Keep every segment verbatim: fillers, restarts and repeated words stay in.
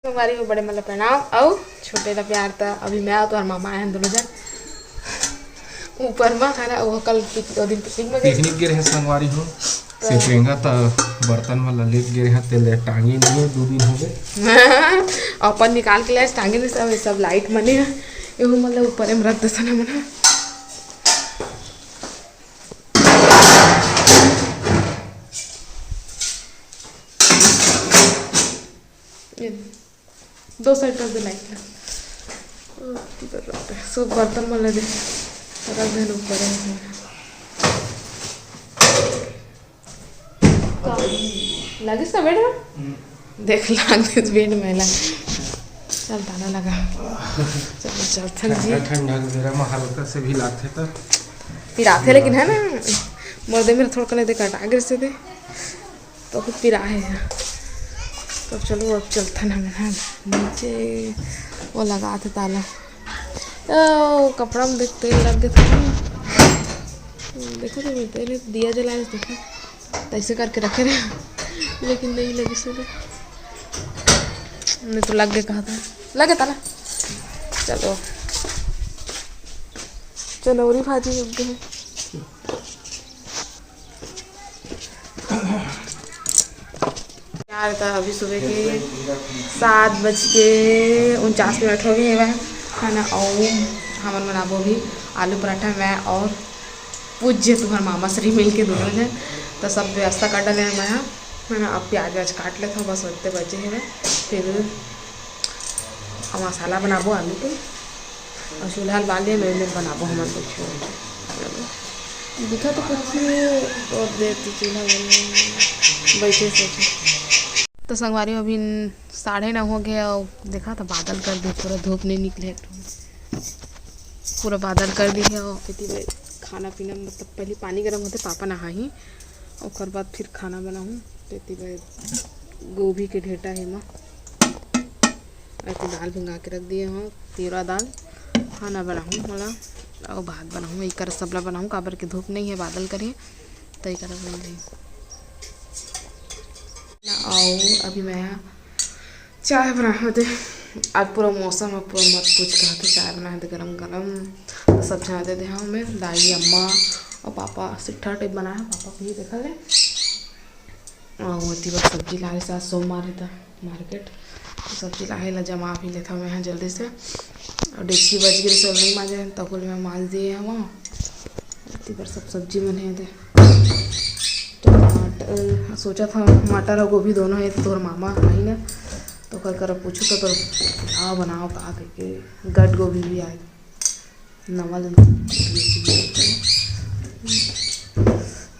संगवारी हो, बड़े मन ला प्रणाम, अउ छोटे ला प्यार। त अभी मैं अउ तोहर मामा आए हन, दोनों जन ऊपर मा, है ना। वो कल पिक-, वो दिन पिकनिक में गए। पिकनिक गे रहे संगवारी हो, त सितरेंगा त बर्तन मन ला लेके गे रहे, तेल टांगे नहीं है, दो दिन हो गए। अपन निकाल के लाए, टांगे नहीं, सब, सब लाइट मने है, एहू मन ला ऊपर में रख देसन हमन हा। ये दो साइड रख दे लाइट ला। इधर रख दे। सब बर्तन मन ला दे। रख दे ऊपर में। का? लागिस का बेड में? हम्म। देख, लागिस बेड में ला। चल, ताला लगा। चल, चलथन जी। ठंडा, ठंडा के बेरा में हल्का से भी लागथे त। पिराथे, लेकिन है ना, मोर दे मेरा थोड़ा कने दे कटा गिर से दे। तो खुद पिरा है। तो चलो, अब चलथन हमन, हाँ, नीचे। वो लगा थे ताला। ओ, कपड़ा में देख, तेल लग गया था। देखो तो, तेल, दिया जलाए, देखो। तो ऐसे करके रखे रहे, लेकिन नहीं लगे से। नहीं तो लग गए, कहा था, लगे ताला। चलो, चनौरी भाजी उग गए। यार, त अभी सुबह के सात बज के उनचास मिनट हो गए हवय, है ना। अउ हमन बनाबो अभी आलू पराठा, मैं और पूज्य तुहर मामा श्री मिल के दोनों जन। त सब व्यवस्था कर डाले हन मैं, है ना। अब प्याज व्याज काट लेथव, बस ओतने बचे हवय। फिर अब मसाला बनाबो आलू के। अउ चूल्हा ल बाल लिया, मैं, मैं बनाबो हमन कुछ। दिखा तो कुछ नहीं, और देर तो चूल्हा बने, बैठे सोचे। तो संगवारी, अभी साढ़े नौ हो गया, और देखा तो बादल कर दी, पूरा धूप नहीं निकले, पूरा बादल कर दी है। और इतनी देर खाना पीना, मतलब, पहले पानी गर्म होते, पापा नहाही, ओकर बाद फिर खाना बनाहूँ। तो इतनी देर गोभी के ढेटा है माँ, अउ दाल भिंगा के रख दिए हूँ, तिवरा दाल। खाना बनाहूँ मोला, अउ भात बनाहूँ, एकर सबला बनाहूँ, काबर के धूप नहीं है, बादल करे, तो एकर बनाहूँ। अउ अभी मैं चाय बनाए होते, आज पूरा मौसम है, पूरा मत पूछ, कहा थे चाय बनाए होते गरम गरम। तो सब झन दे दे हाँ, मैं, दाई, अम्मा और पापा सिट्ठा टाइप बनाए हैं, पापा को ही देखा ले। और वो तिबर सब्जी ला रहे साथ, सोमवार है था मार्केट, तो सब्जी लाहे ला जमा भी लेता मैं यहाँ जल्दी से। और डेगची बज गई, सब नहीं माजे, तकुल में माज दिए हैं वहाँ। तिबर सब सब्जी मन है दे। टमाटर, सोचा था मटर और गोभी दोनों है, तो तोर मामा आई ना, तो ओकर करा पूछू तो तोर पुलाव बनाओ का कह के, गट गोभी भी आए, नवा ले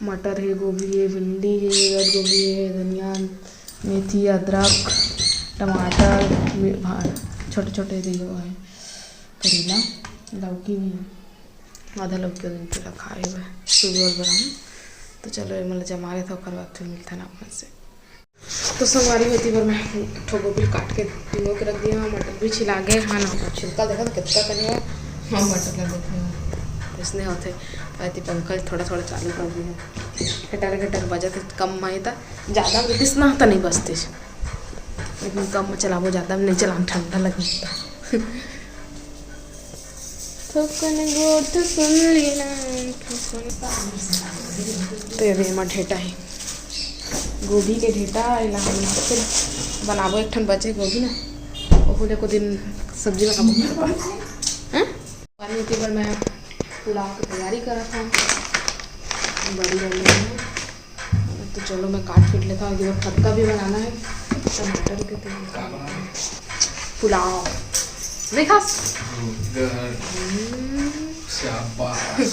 मटर है, गोभी है, भिंडी है, गट गोभी है, धनिया, मेथी, अदरक, टमाटर, मि-, भा-, छोटे छोटे दे दो है, करेला, लौकी भी है। आधा लोग के दिन के रखा है वह सुबह और बनाऊँ। तो चलो, ये मतलब जमा रहे था, ओकर बाद फिर मिलता ना अपन से। तो संगवारी होती पर मैं एक ठो गोभी काट के भिंगो के रख दिया हूँ, मटर भी छिला गए, हाँ ना, छिलका देखा तो कितना कने है, हाँ, मटर ला देखे हो, इसने होते। अति पंखा थोड़ा थोड़ा चालू कर दिया, खटर खटर बजत है, कम माई था, ज़्यादा में दिसना तो नहीं बजते, लेकिन कम में चलाबो, ज़्यादा में नहीं चलाम, ठंडा लगता। थोकन गोठ सुन लेना, थोकन। तो ये भी हमार ढेटा है, गोभी के ढेटा। एला हम फिर बनाबो, एक ठन बचे गोभी ना, ओहू ले को दिन सब्जी बनाबो। हैं? पानी के ऊपर मैं पुलाव की तैयारी करा था, बड़ी वाली। तो चलो, मैं काट पीट लेता हूँ, एक बार फटका भी बनाना है, टमाटर के तेल का पुलाव। देखा? हम्म। शाबाश।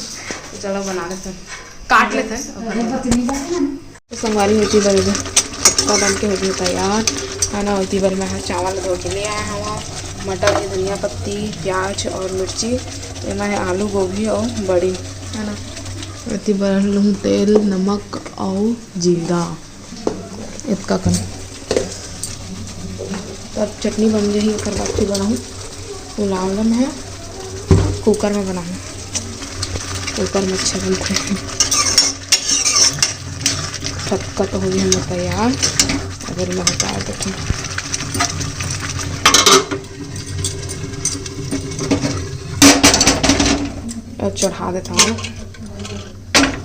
तो चलो, बना लेते हैं, काट लेते हैं। तो संगवारी होती बर फटका बन के हो गई तैयार, है ना। होती बर मैं चावल धो के ले आया हूँ, मटर है, धनिया पत्ती, प्याज और मिर्ची, एमा है आलू, गोभी और बड़ी, है ना। एती बर लूहूँ तेल, नमक अउ जीरा, एतका कन। तब चटनी बन जाही, ओकर बाद फिर बनाहूँ। पुलाव ला मैं कुकर में बनाहूँ, कुकर में अच्छा बनथे। फटका तो हो गया हमारा तैयार, अगर मैं हटा देती हूँ। अब चढ़ा देथंव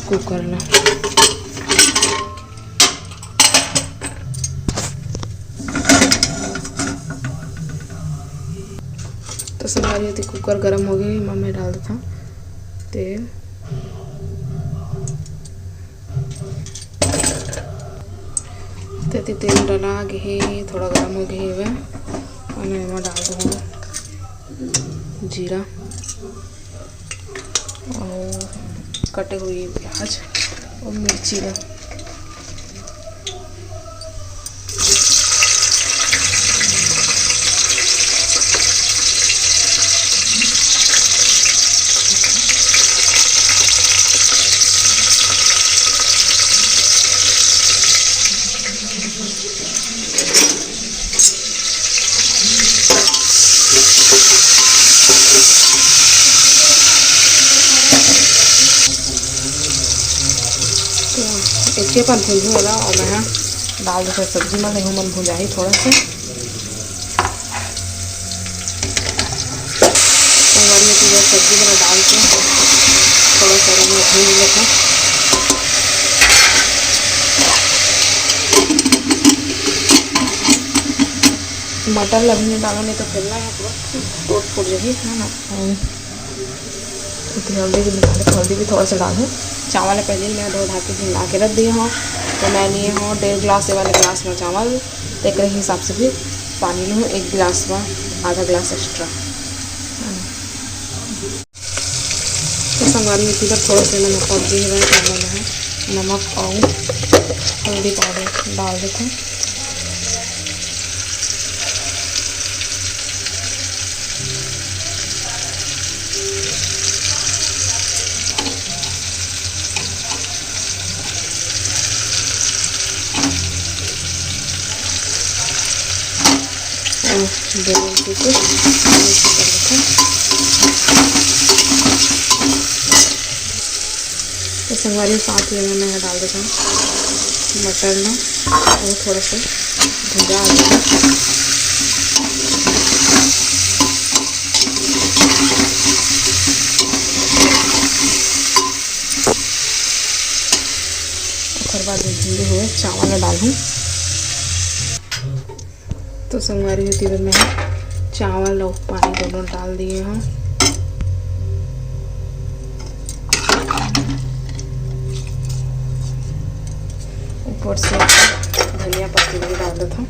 कुकर ला। तो संगवारी हो, एती कुकर गरम हो गे, एमा मैं डाल देथंव तेल। तेती तेल डला गे हे, थोड़ा गरम हो गे हे, अब मैं एमा डाल दूँ जीरा अउ कटे हुए प्याज अउ मिर्ची ला। एके पन भूंजहूं एला, अउ मैं ह डाल देथंव सब्जी म, एहू मन भूंजाही थोड़ा से। संगवारी हो, पूरा सब्जी ला डाल के थोड़ा सा एला मैं भूंज लेथंव। मटर ला भी नहीं डालो, नहीं तो फैलना है पूरा, टूट फूट जाही, है ना। अउ एती हल्दी भी निकाले, हल्दी भी थोड़ा सा डालहूँ। चावल ला पहले मैं धो धा के भिंगा के रख दिए हंव, तो मैं लिए हंव डेढ़ गिलास, ये वाले गिलास में चावल, तेकरे हिसाब से भी पानी लूँ एक गिलास में, आधा गिलास एक्स्ट्रा। तो संगवारी हो, एती बर थोड़ा सा नमक और दिए हवय, नमक अउ हल्दी पाउडर डाल देथंव। अउ दोनों के कुछ ऐसे कर लेते हैं। तो संगवारी हो, साथ ही में मैं डाल देता हूँ मटर ना, और थोड़ा सा भुंजा आ जाए। ओकर बाद ये भुंजे हुए चावल ला डालहूँ। तो संगवारी हो, एती बर मैं चावल अउ पानी दोनों डाल दिए हंव। ऊपर से धनिया पत्ती भी डाल देथंव।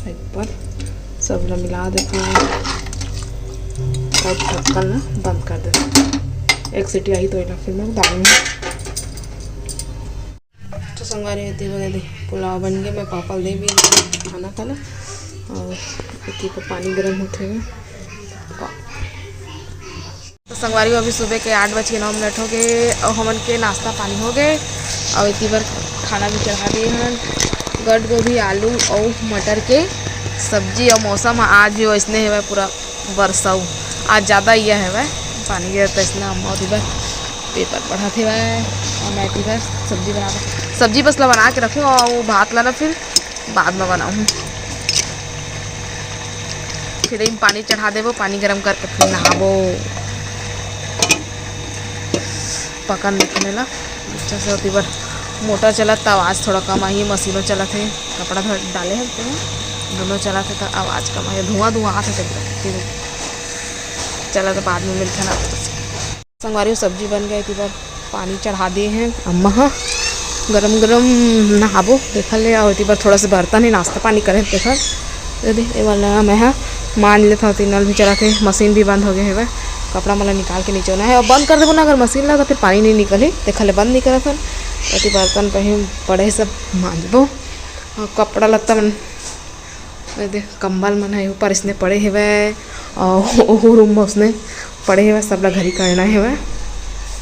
एक बार सब ला मिला देथंव, अब ढक्कन ला बंद कर देथंव। एक सीटी आही तो एला फिर मैं उतारूंगी। तो संगवारी हो, एती बर दे पुलाव बन गे, मैं पापा ल दे भी खाना खाना, अउ एती पर पानी गरम होथे। तो संगवारी हो, अभी सुबह के आठ बज के नौ मिनट हो गे, अउ हमन के नाश्ता पानी हो गे, अउ एती बर खाना भी चढ़ा दिए हन। गट गोभी, आलू अउ मटर के सब्जी, अउ मौसम आज भी वैसने हेवय, पूरा बरसाऊ। आज ज़्यादा इया हेवय, पानी गिरत अइसने। अम्मा ओती बर पेपर पढ़त हेवय, अउ मैं एती बर सब्जी बनात, सब्जी बस ला बना के रखूँ, अउ भात ला ना फिर बाद में बनाहूँ। फिर एम पानी चढ़ा देबो, पानी गरम करके फिर नहाबो। पकन देथन एला अच्छा से। ओती बर मोटर चलत त आवाज़ थोड़ा कम आही, मशीनों चलत हे, कपड़ा धो डाले हे तेमे, दोनों चलत हे त आवाज़ कम आही, धुआं धुआं आथे तेकरे। चलत बाद में मिलथन आप। संगवारी हो, सब्जी बन गे, एती बर पानी चढ़ा दिए हे अम्मा ह। गरम गरम नहाबो, देखा ले, अउ एती बर थोड़ा से बर्तन हे, नाश्ता पानी करे तेखर। दे दे, ए वाला मैं ह मांज लेथंव, एती नल भी चलत हे, मशीन भी बंद हो गे हेवय, कपड़ा मन ला निकाल के निचोना हे, अउ बंद कर देबो ना अगर मशीन ला, त फिर पानी नहीं निकलही, देखा ले बंद नहीं करत हन। एती बर्तन पड़े हे, सब मांजबो, अउ कपड़ा लत्ता मन ए दे, कंबल मन ह ऊपर इसने पड़े हेवय, अउ ओहू रूम में उसने पड़े हेवय, सब ला घरी करना हेवय,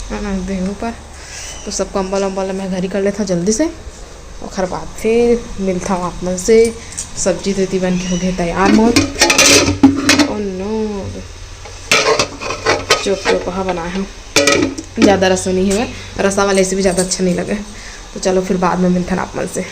है ना, दे ऊपर। तो सब कंबल उम्बल मैं घरी कर लेथंव जल्दी से, ओखर बाद फिर मिलथंव आप मन से। सब्जी तो एती बन के हो गे तैयार मोर। ओ नो, चोप चोप हा बनाए हंव, ज़्यादा रसा नहीं हेवय, रसा वाले से भी ज़्यादा अच्छा नहीं लगे। तो चलो फिर बाद में मिलथन आप मन से।